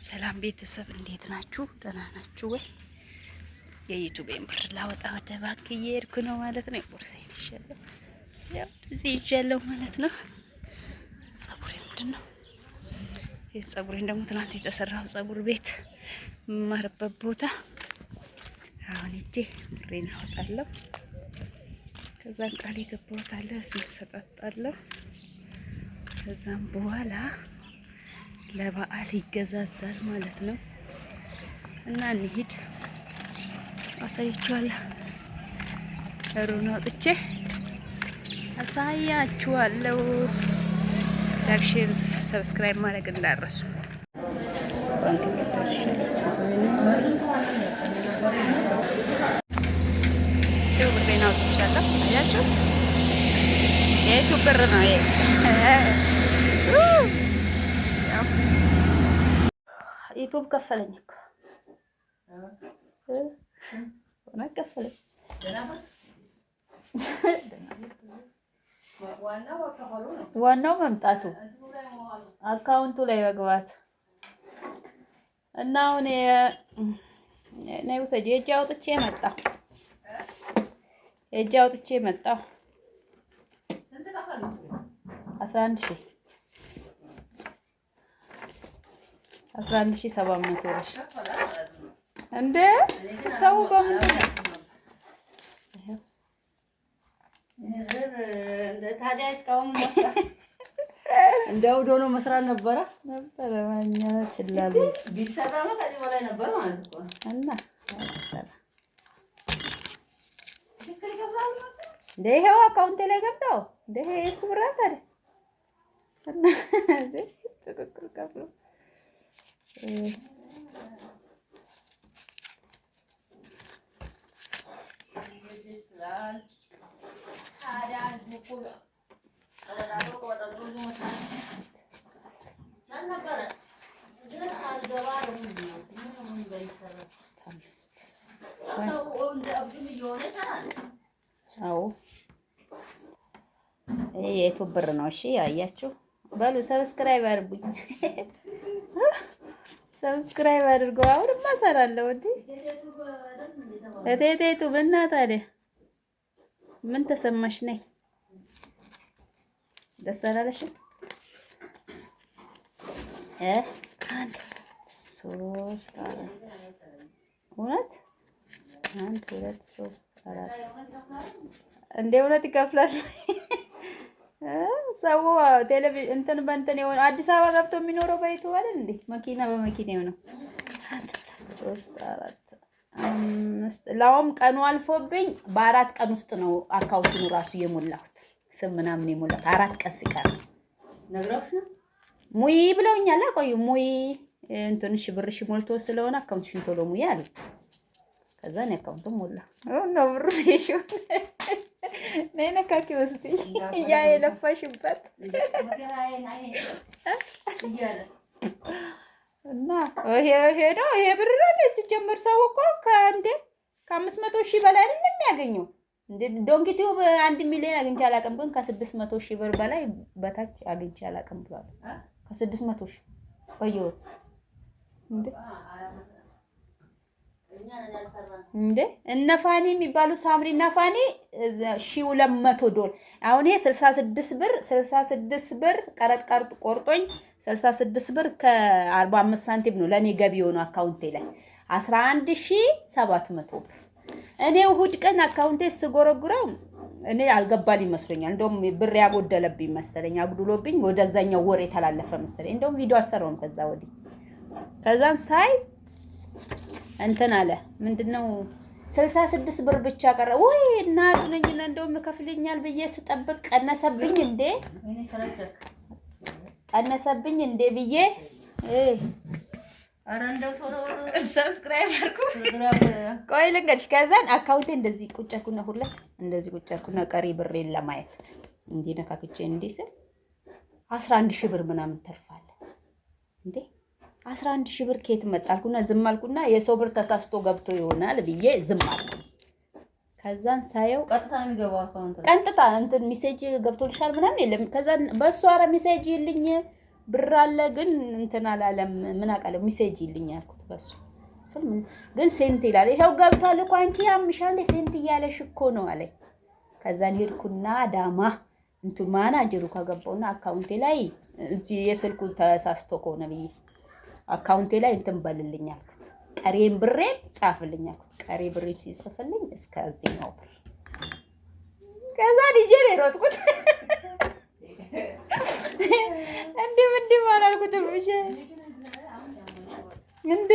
ሰላም ቤተሰብ እንዴት ናችሁ? ደህና ናችሁ ወይ? የ YouTube ኤን ብር ላወጣ ወደ ባንክ እየሄድኩ ነው ማለት ነው። ቦርሳዬን ይዣለሁ፣ ያው እዚህ ይዣለሁ ማለት ነው። ጸጉሬ ምንድን ነው? ይህ ጸጉሬን ደግሞ ትናንት የተሰራው ጸጉር ቤት የምማርበት ቦታ አሁን ሂጄ ብሬን አወጣለሁ። ከዛም ቃል የገባሁት አለ፣ እሱን ሰጣጣለሁ። ከዛም በኋላ ለበዓል ይገዛዛል ማለት ነው። እና እንሂድ አሳያችኋለሁ። ሩን አውጥቼ አሳያችኋለሁ። Like፣ share፣ subscribe ማድረግ እንዳትረሱ። ባንክ ቤት ደርሻለሁ። ይኸው ብሬን አውጥቻለሁ። አያችሁት? የ YouTube ብር ነው ይሄ። YouTube ከፈለኝ እኮ፣ እውነት ከፈለኝ። ዋናው መምጣቱ፣ account ኡ ላይ መግባት። እና አሁን ነይ ውሰጂ። የእጅ አውጥቼ መጣሁ። የእጅ አውጥቼ መጣሁ። 11,000፣ 11,700 ብር። እንደ ሰው በምንድን ነው? ታዲያ እስካሁን እንደ ዶኖ መስራት ነበረ። ነበረ ማኛ ችላል። ቢሰራማ ከዚህ በላይ ነበር ማለት እኮ። እና ሰራ እንደ ይሄው account ኤ ላይ ገብተው እንደ ይሄ የእሱ ብር ታዲያ እና ትክክል ከፍሎ። አምስት። አዎ፣ ይሄ የ YouTube ብር ነው። እሺ አያችሁ፣ በሉ subscribe አድርጉኝ። Subscribe አድርጎ አሁንማ እሰራለሁ። እንዴ እቴቴቱ እና ታዲያ ምን ተሰማሽ? ነይ፣ ደስ አላለሽም? አንድ፣ ሶስት፣ አራት፣ እውነት አንድ፣ ሁለት፣ ሶስት፣ አራት። እንደ እውነት ይከፍላል ሰው። ቴሌቪዥን እንትን በእንትን የሆነ አዲስ አበባ ገብቶ የሚኖረው በ YouTube አይደል እንዴ? መኪና በመኪና የሆነው። አንድ፣ ሁለት፣ ሶስት፣ አራት፣ አምስት። ላውም ቀኑ አልፎብኝ በ4 ቀን ውስጥ ነው account ኡን ራሱ የሞላሁት፣ ስም ምናምን የሞላሁት 4 ቀን ሲቀር። ነግረውሽ ነው? ሙይ ብለውኛል። ቆዩ፣ ሙይ እንትንሽ ብርሽ ሞልቶ ስለሆነ account ሽን ቶሎ ሙይ አሉ። ከዛ እኔ account ኡን ሞላ ነው ብሩ ይሽው። ነይ ነካኪ ውስጥ ያ የለፋሽበት። እና ይሄ ነው፣ ይሄ ብር ነው። ሲጀመር ሰው እኮ ከእንደ ከ500,000 በላይ አይደለም የሚያገኘው። እንደ Donkey Tube 1 ሚሊዮን አግኝቼ አላውቅም፣ ግን ከ600,000 ብር በላይ በታች አግኝቼ አላውቅም ብሏል። ከ600,000 በየወሩ። እንደ እንደ እነ ፋኒ የሚባሉ፣ ሳምሪ እና ፋኒ 1,200 ዶላር። አሁን ይሄ 66 ብር፣ 66 ብር ቀረጥ ቀርጥ ቆርጦኝ 66 ብር ከ45 ሳንቲም ነው ለእኔ ገቢ የሆነው account ኤ ላይ 11,700 ብር። እኔ እሑድ ቀን account ኤ ስጎረጉረው እኔ አልገባልኝ ይመስለኛል። እንደውም ብር ያጎደለብኝ መሰለኝ፣ አጉድሎብኝ ወደዛኛው ወር የተላለፈ መሰለኝ። እንደውም ቪዲዮ አልሰራውም ከዛ ወዲህ። ከዛን ሳይ እንትን አለ፣ ምንድነው፣ 66 ብር ብቻ ቀረ። ወይ እናቱ ነኝና እንደውም ከፍልኛል ብዬ ስጠብቅ ቀነሰብኝ እንዴ፣ ቀነሰብኝ እንዴ ብዬ። Subscribe አድርጉ። ቆይ ልንገርሽ። ከዛን account ኤ እንደዚህ ቁጭ አልኩና ሁለት እንደዚህ ቁጭ አልኩና ቀሪ ብሬን ለማየት እንዲህ ነካክቼ እንዲህ ስል 11,000 ብር ምናምን ተርፋለ። እንዴ፣ 11,000 ብር ከየት መጣ አልኩና ዝም አልኩና የሰው ብር ተሳስቶ ገብቶ ይሆናል ብዬ ዝም አልኩ። ከዛን ሳየው ቀጥታ ነው የሚገባው account ላይ። ቀንጥታ እንትን message ገብቶልሻል ምናምን የለም። ከዛን በእሱ ኧረ message ይልኝ ብር አለ ግን እንትን አላለም። ምን አውቃለሁ message ይልኝ አልኩት። በሱ ስል ምን ግን sent ይላል። ይኸው ገብቷል እኮ አንቺ ያምሻል sent እያለሽ እኮ ነው አለኝ። ከዛን ሄድኩና አዳማ እንቱ ማናጀሩ ከገባውና አካውንቴ ላይ እዚህ የስልኩ ተሳስቶ ከሆነ ብዬ አካውንቴ ላይ እንትን በልልኝ አልኩት። ቀሬን ብሬን ጻፍልኝ አልኩት። ቀሬ ብሬን ሲጽፍልኝ እስከዚህ ነው ብር። ከዛ ይዤ ነው የሮጥኩት። እንዲህም እንዲህም አላልኩትም። ብዬ እንደ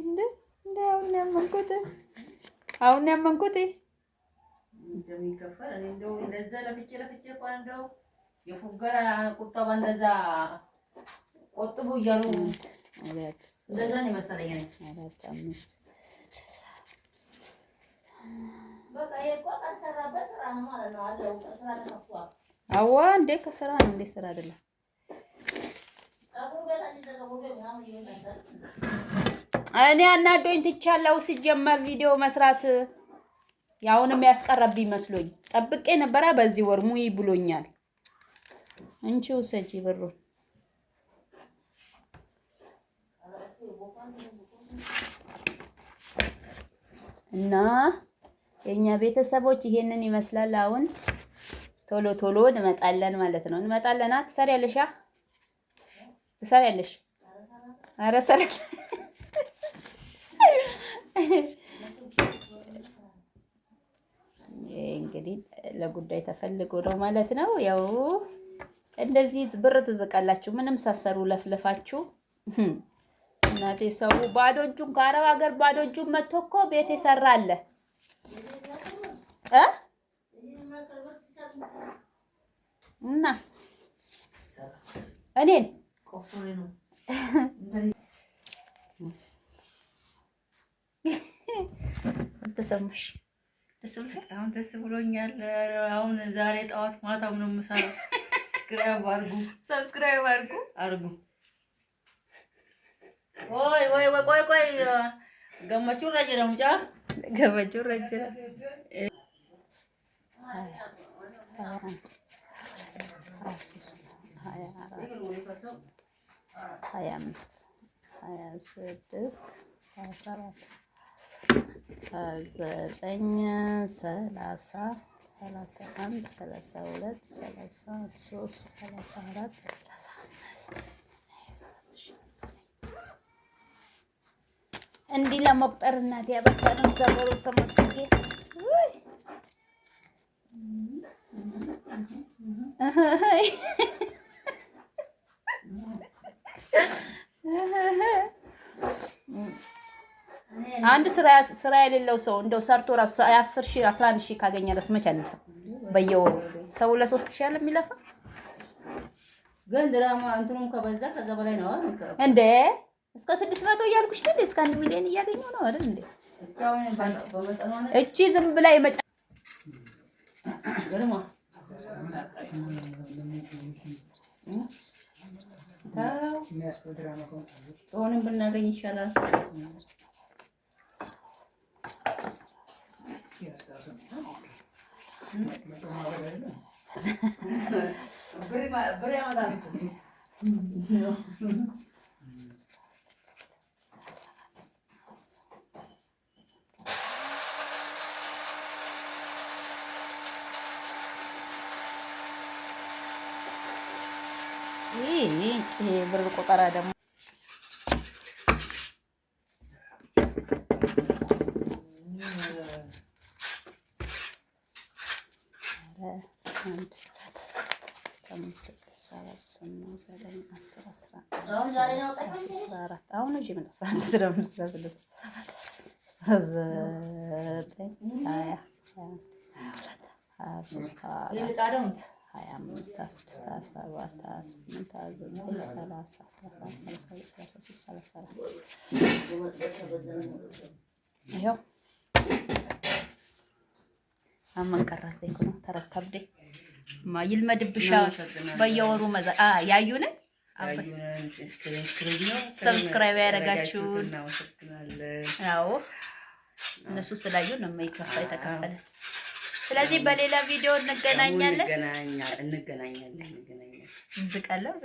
እንደ እንደ አሁን ያመንኩት አሁን ያመንኩት እንደሚከፈል እኔ እንደው እንደዛ ለፍቼ ለፍቼ እንኳን እንደው የፉገራ ቁጠባ እንደዛ ቆጥቡ እያሉ እንደዛ ነው የመሰለኝ። አራት አምስት በቃ ይሄ እኮ ካልሰራበት ስራ ነው ማለት ነው። አለው ስራ ተከፍቷል። አዋ እንዴ ከስራ ነው እንዴ? ስራ አይደለም። እኔ አናዶኝ ትቻለሁ። ሲጀመር ቪዲዮ መስራት ያውንም ያስቀረብኝ መስሎኝ ጠብቄ ነበራ። በዚህ ወር ሙይ ብሎኛል። እንቺ ውሰጂ ብሩን። እና የኛ ቤተሰቦች ይሄንን ይመስላል። አሁን ቶሎ ቶሎ እንመጣለን ማለት ነው። እንመጣለን። ትሰሪያለሽ? ትሰሪያለሽ? ኧረ ሰሪያለሽ። እንግዲህ ለጉዳይ ተፈልጎ ነው ማለት ነው። ያው እንደዚህ ብር ትዝቃላችሁ፣ ምንም ሳሰሩ ለፍለፋችሁ። እናቴ ሰው ባዶ እጁን ከአረብ ሀገር ባዶ እጁን መጥቶ እኮ ቤት የሰራ አለ እ እና እኔን ተሰማሽ? ደስ ብሎሻል? አሁን ደስ ብሎኛል። አሁን ዛሬ ጠዋት ማታም ነው የምሰራው። subscribe አድርጉ፣ subscribe አድርጉ አድርጉ። ወይ ወይ ወይ ቆይ ቆይ ገመቹ ረጅረ ሙጫ ገመቹ ረጅረ 23 24 25 26 27 29 30 31 32 33 34 35 እንዲህ ለመቁጠር እናቴ ያበቃን እዛ በሩ ተመስገን። አንድ ስራ የሌለው ሰው እንደው ሰርቶ ራሱ 10 ሺህ 11 ሺህ ካገኘ ራሱ መች አነሰው? በየወሩ ሰው ለ3 ሺህ አለ የሚለፋ። ግን ድራማ እንትኑም ከበዛ ከዛ በላይ ነው እንዴ። እስከ 600 እያልኩሽ ነው። እስከ 1 ሚሊዮን እያገኘው ነው አይደል እንዴ? እቺ ዝም ብላ የመጫ ሆንም ብናገኝ ይሻላል። ብር ያመጣል እኮ። ይሄ ብር ቆጠራ ደግሞ አንድ ሁለት ሦስት አምስት ስድስት ሰባት ስምንት ዘጠኝ 10 11 14 አሁን እዚህ መጣ 14 15 16 17 19 20 22 23 24 25 26 27 28 29 30 31 32 33 34 ይኸው አመን ቀረሰኝ እኮ ነው ተረከብዴ ማ ይልመድብሻ በየወሩ መዛ ያዩንን subscribe ያደረጋችሁን እናመሰግናለን። አዎ እነሱ ስላዩ ነው የማይከፋ የተከፈለ። ስለዚህ በሌላ ቪዲዮ እንገናኛለን። እንገናኛለን። እንዝቃለን።